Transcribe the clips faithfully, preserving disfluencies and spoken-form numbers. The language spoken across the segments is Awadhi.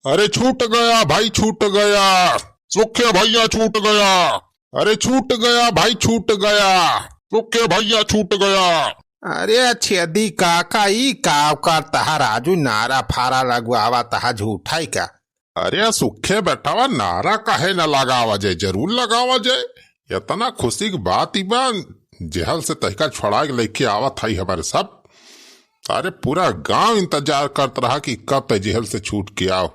अरे छूट गया भाई, छूट गया, सुखे भैया छूट गया। अरे छूट गया भाई, छूट गया, सुखे भैया छूट गया। अरे छेदी काका, ई का करत हा राजू, नारा फारा लगवावत हा, झूठा ही का? अरे सुखे बेटवा, नारा काहे न लगावा जाए, जरूर लगावा जाए। इतना खुशी की बात ही बा, जेहल से तहिका छोड़ा के लेके आवत हई हमारे सब। अरे पूरा गांव इंतजार करत रहा कि कब ते जेहल से छूट के आओ।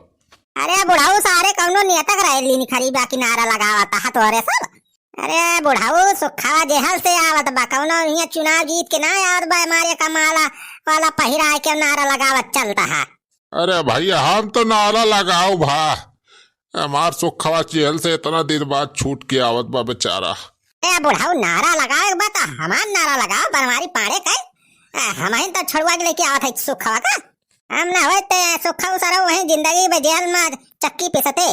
अरे बुढ़ऊ, सारे कौनो नियतक रहे लीन खरी बा कि नारा लगावत हा तोहरे सब। अरे बुढ़ऊ, सुखवा जेहल से आवत बा, कौनो हियां चुनाव जीत के ना आवत बा, मारे का माला वाला पहिरा के नारा लगावत चलत हा। अरे भैया, हम तो नारा लगाओ भा, हमार सुखवा जेल से इतना दिन बाद छूट के आवत बा बेचारा। ए बुढ़ऊ, नारा लगावे के बा त हमार नारा लगाओ, बनवारी पाड़े के। आ, हमहिन तो छोड़वा के लेके आवत है सुखवा का। हम ना होए ते सुखऊ सरऊ वहीं जिंदगी में जेल में चक्की पिसते।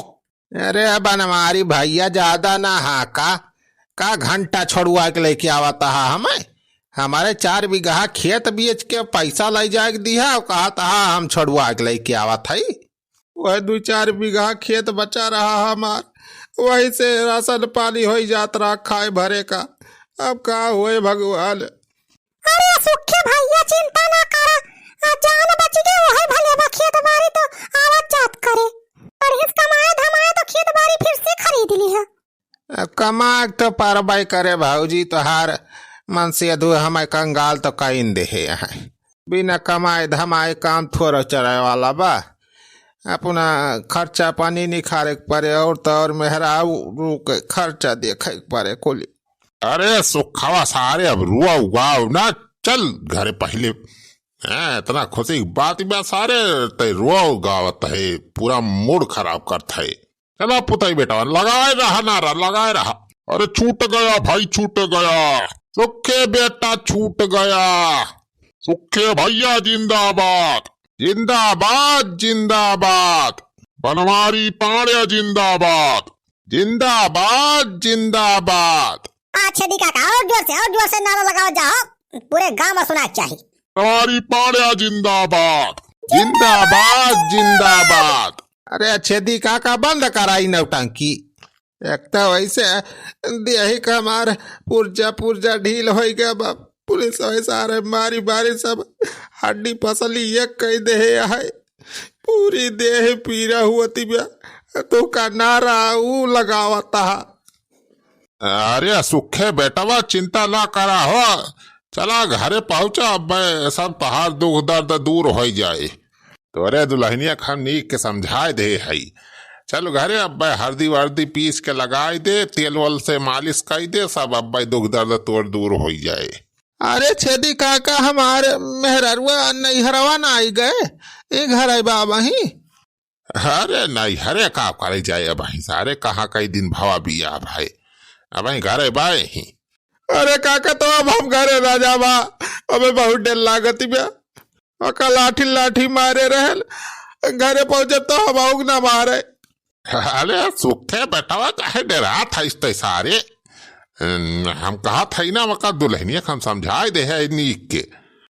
अरे बनवारी भैया, ज्यादा ना हाका, का घंटा छोड़वा के लेके आवत हा हमें? हमारे चार बीघा खेत बेच के पैसा ले जाए के दिहा, कहत हा हम छोड़वा के लेके आवत हई। वह दू चार बीघा खेत बचा रहा हमार, वही से राशन पानी होई जात रहा खाए भरे का। अब का होए भगवान। अरे सुखे भैया, चिंता ना करा, आ जान बच गए, वही भले बा, खेत बारी तो आवत जात करे। बढ़िया से कमाए धमाए तो खेत बारी फिर से खरीद लिहा। अब कमाए तो परबे करे भौजी, तोहार मन से अधू हमें कंगाल तो कइन देहे हैं। बिना कमाए धमाए काम थोड़ा चले वाला बा। अपना खर्चा पानी निखारे के परे, और तो और मेहरारू के खर्चा देखे के परे कुल। अरे सुखवा सारे, अब रुआ उगाओ ना, चल घरे पहिले। हैं, इतना खुशी की बात बा सारे, ते रुआ उगावत है, पूरा मूड खराब करत है। चला पुताई बेटा, लगाए रहा नारा, लगाए रहा। अरे छूट गया भाई, छूट गया, सुखे बेटा छूट गया, सुखे भैया जिंदाबाद, जिंदाबाद, जिंदाबाद, बनवारी पाड़े जिंदाबाद, जिंदाबाद, जिंदाबाद। आ छेदी काका, और जोर से, और जोर से नारा लगाओ जाओ, पूरे गांव में सुना चाहिए। बनवारी पाड़े जिंदाबाद, जिंदाबाद, जिंदाबाद। अरे छेदी काका, बंद कराई नौटंकी। एक तो वैसे देही का हमार पुर्जा पुर्जा ढील होई गया बा। पुलिस वैसा रे मारी मारी सब हड्डी पसली एक कई देहे है। पूरी देह पीरा हुआ तिबिया। तो का नारा ऊ लगावत हा। अरे सुखे बेटवा, चिंता ना करा हो, चला घरे पहुँचा, अब सब तहार दुख दर्द दूर होई जाए। तोरे दुल्हनिया के हम नीक के समझाए दे हई। चल घरे, अब्बे हरदी वरदी पीस के लगाई दे, तेल वल से मालिश कई दे, सब अब्बे दुख दर्द तोर दूर होई जाए। अरे छेदी काका, हमार मेहररुआ नैहरवा ना आई गए, ई घर आई बा अबहीं। अरे नैहरे का करे जाए अबहीं, सारे कहाँ कई दिन भवा बिया भाई, अबहीं घरे बाए ही। अरे काका, तो अब हम घरे ना जाबा, हमें बहुत डर लागत बा। ओका लाठी लाठी मारे रहल, घरे पहुँचब तो हम आउक ना मारे। अरे सुखे बेटवा, काहे डरात हइस तै सारे? हम कहत हई ना, ओका दुल्हनिया के हम समझाए दे है नीक के।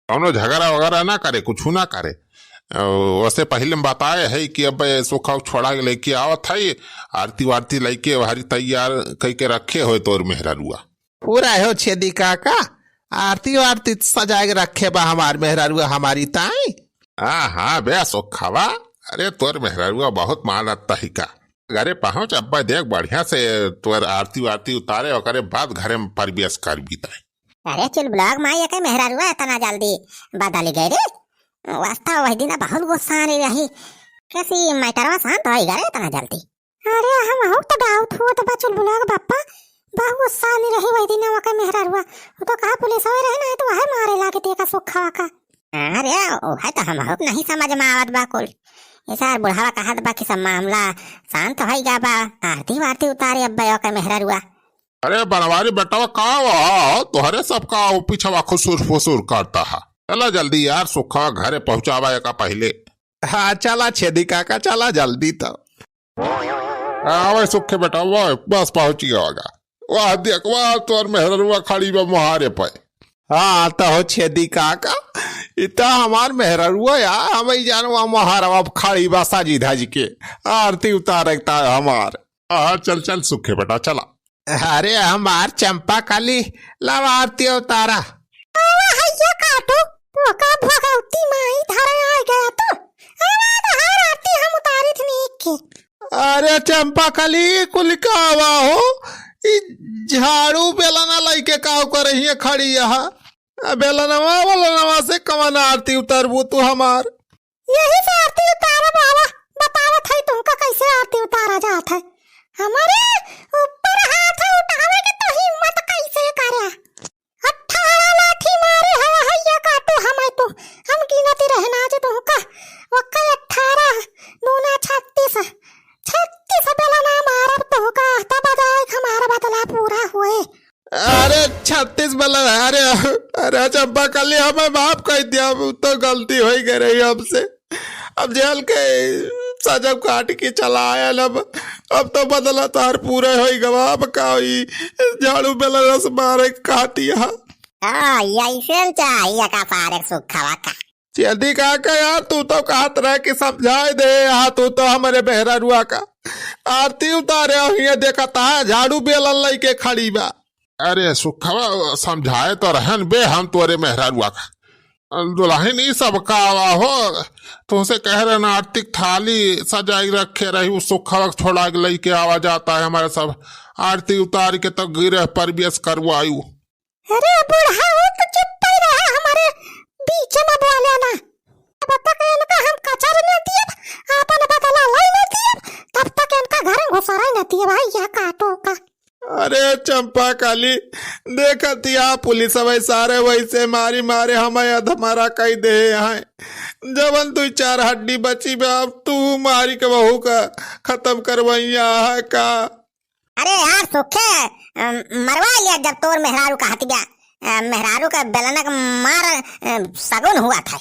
कौनो झगड़ा वगैरह ना करे, कुछ ना करे। अ, वैसे पहिले हम बताए है कि अब सुखा छोड़ा के लेके आवत है, आरती वारती लेके हरी तैयार कई के रखे होए तोर मेहररुआ। पूरा हो छेदी काका, आरती वारती सजाए के रखे बा हमार मेहररुआ हमारी ताई। हाँ, हाँ, बे सुखवा, अरे तोर मेहररुआ बहुत मानत तही का। घरे पहुँच, अब्बे देख बढ़िया से तोर आरती वारती उतारे, ओकरे बाद घरे में प्रवेश करबी ताई। अरे चुलबुलवा के माई, एके मेहररुआ इतना जल्दी बदल गए रे? वास्तव वही दिन बहुत गुस्सा आने रही, कैसी मैटरवा शांत होई गए रे इतना जल्दी? अरे, हमहू तो doubt होत बा चुलबुलवा के बप्पा, बहुत गुस्सा आने रही वही दिन ओके मेहररुआ। वो तो कहा पुलिस होए रहे ना, तो वहे मारे लागे तेका सुखवा का। अरे, वहे तो हमहू के नहीं समझ में आवत बा कुल। ऐसा बुढ़ावा कहत बा कि सब मामला शांत होई गा बा, आरती वारती उतारे अब्बे ओके मेहररुआ। अरे बनवारी बेटवा, का हुआ? तोहरे सब का वो पीछवा खुसुर फुसुर करता है। चला जल्दी यार, सुखवा घरे पहुँचावा एका पहिले। हाँ, चला छेदी काका, चला जल्दी तो। आवे सुखे बेटा, वाह, बस पहुँच गया होगा। वाह, देख, वाह, तोर मेहररुआ खड़ी बा मोहारे पे। हाँ, तो हो छेदी काका, इता हमार मेहररुआ या, हम ही जानवा महारवा खड़ी बा साजी धाजी के। आरती उतारे ता हमार। हाँ, चल, चल, सुखे बेटा, चला। अरे, हमार चंपा कली, लावा आरती उतारा। आवा हैया काटू, तोका भगवती माई धरे आ गया तू। आवा तोहार आरती हम उतारी थी नीक के। अरे चंपा कली, कुल का आवा हो? ई झाड़ू बेलना लइके काव करहिए खड़ी यहाँ? आ बेलनवा, बेलनवा से कवन आरती उतारबू तू हमार? यही से आरती उतारब आवा, बतावत है तुमका कैसे आरती उतारा जात है। हमारे ऊपर हाथ उठावे के तो हिम्मत कैसे करे? अठारह लाठी मारे है, हैया काटू हमें तू। हम गिनती रहना जे तुमका, ओके अठारह दूना छत्तीस, छत्तीस बेलना मारब तुमका, तब जाए हमारा बदला पूरा हुए। अरे छत्तीस बेलन, अरे, अरे चंपा कली, हमें माफ कर दिया, अब तो गलती हो ही गई रही हमसे। अब जेल के सजा काट के चला आया अब, अब तो बदला तार पूरा हो ही गवा। अब का होई, झाड़ू बेलन से मारे काटी हा। हाँ, ऐसे चाहिए का सारे सुखवा का। छेदी काका यार, तू तो कहत रहे कि समझाए दे, यहाँ तू तो हमारे मेहररुआ का आरती उतारे, और ये देखा ता झाड़ू बेलन लइके खड़ी बा। अरे सुखवा, समझाए तो रहन बे हम तोरे मेहररुआ का। दुल्हन ई सब का आवा हो, तुमसे कह रहे ना आरती की थाली सजाई रखे रही, उस सुखवा छोड़ा के लइके आवा जाता है हमारे सब। आरती उतार के तो गृह प्रवेश करवायु। अरे बुढ़ऊ, तू चुप्पे रहा, हमारे बीच में बोले ना। जब तक इनका हम कचर न दियब, आपन बदला लाई न दियब, तब तक इनका घर घुसरा न दियब भाई, यह काटो का। अरे चंपा काली, देखत या पुलिस अबै सारे वैसे मारी मारे हमें अधमरा कई दे हैं। जवन दुई चार हड्डी बची बा, अब तू मारी के बहू का खत्म करवैया है का? अरे यार सुखे, अम, मरवा लिया जब तोर मेहरारू का हत्या, अ, मेहरारू का बेलनक मार, अ, सगुन हुआ था।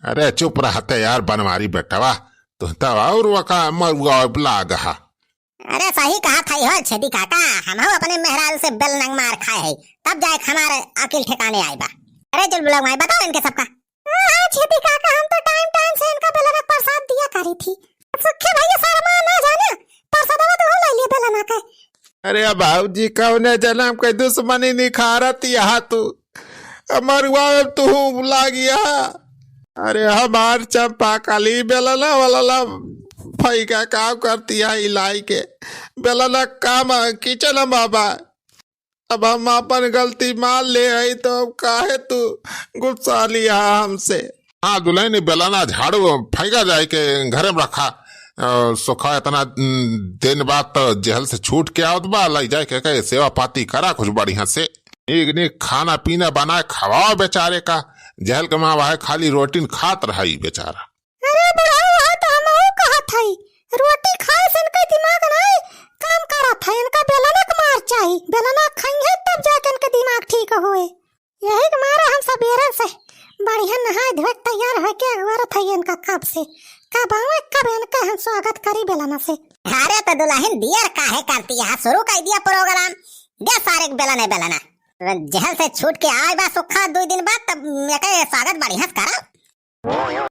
अरे चुप रहते यार बनवारी बेटवा, तू तो और वका मरुआ लाग हा। अरे सही कहा था हो छेदी काका, हम अपने मेहरारू से बेलनक मार खाए है, तब जाए हमारे अकिल ठिकाने आए बा। अरे चल बुलाओ माई, बताओ इनके सबका। हाँ, हाँ, छेदी काका, हम तो टाइम टाइम से इनका बेलना के प्रसाद दिया करी थी। सुखे भैया शर्मा ना जाने, प्रसादवा तो ले लिए बेलना के। अरे भौजी, कौने जन्म के दुश्मनी निखारत यहाँ तू? मरुआ तू लागिया। अरे हमार चंपा काली, बेलना वाला फैका का करती है इलाई के? बेलना काम किचन में बा। अब हम आपन गलती मान ले हई, तो अब काहे तू गुस्सा लिया हमसे? हाँ दुल्हन, ई बेलना झाड़ू फेंका जाए के घरे में रखा। अ, सुखा इतना, उम, दिन बाद तो जेल से छूट के आवत बा, लई जाए के, के सेवा पाती करा कुछ बढ़िया से। नीक नीक खाना पीना बनाए खवाओ बेचारे का। जेल के माँ वह खाली रोटी न खात रहा ई बेचारा। अरे बुढ़ऊ, वह तो हमहू कहत हई, रोटी खाए से इनका दिमाग नाई काम करत है, इनका बेलनक मार चाही, बेलना खाई है तब जाके इनके दिमाग ठीक होए। यही के मारे हम सबेरन से बढ़िया नहाए धोए के तैयार होए के अगुआरत है इनका कब से, कब आवे, कब इनका हम स्वागत करी बेलना से। अरे तो दुल्हन दियर काहे करती है, शुरू कर दिया प्रोग्राम, दे सारे के बेलने बेलना। जेल से छूट के आए बा सुखा दो दिन बाद, तब एके स्वागत बढ़िया से करा।